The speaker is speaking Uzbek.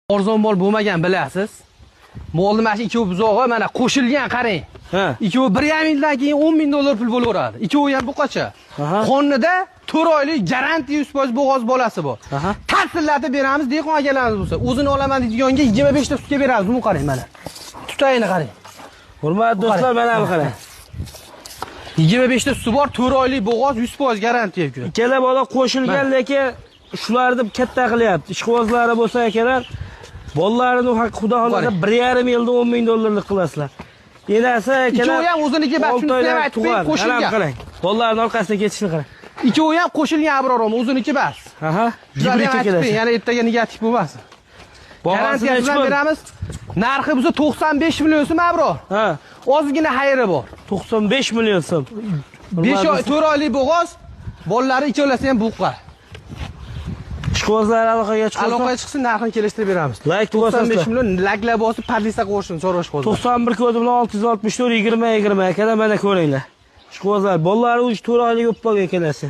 Arzon mol bo'lmagan bilasiz. Molni mana shu ikkovi buzog'i mana qo'shilgan qarang. Ha. Ikkovi 1,5 yildan keyin 10 ming dollar pul bo'laveradi. Ikkovi ham buqacha. Qonida 4 oylik garantiya 100% bo'g'oz bolasi bor. Tafsillatib beramiz, dehqon akalarimiz bo'lsa, o'zini olaman deydiganga 25 ta sutga beramiz. Buni qarang mana. Tutayini qarang. Hurmatli do'stlar, mana bu qarang. 25 ta suti bor, 4 oylik bo'g'oz 100% garantiya ku. Ikkala bola qo'shilgan, lekin shularni katta qilyapti. Ishqibozlari bo'lsa akalar, bolalarini xudo xohlasa 1,5 yilda 10 ming dollarlik qilasizlar. Enasi akalar, ikkovi ham o'ziniki, bas shuni ham aytib qo'ying, qo'shilgan. Qarang. Bolalarini orqasidan ketishini qarang. Ikkovi ham qo'shilgan Abrorom, o'ziniki bas. Gibrid keladi. Yana ertaga negativ bo'lmasin. Garantiyasini beramiz. Narxi bizda 95 million so'm Abror. Ha. Ozgina xayri bor. 95 million so'm. 5 oy, 4 oylik bo'g'oz, bolalari ikkalasi ham buqqa. Ishqibozlar aloqaga chiqsin. Aloqaga chiqsin, narxini kelishtirib beramiz. Like bosasizlar. 95 million likelar bosib, podlista qo'shsin, chorva ishqibozlar. 91 kodi bilan 664 20 20 akalar mana ko'ringlar. Ishqibozlar, bolalari 3-4 oylik o'ppa ekalasi.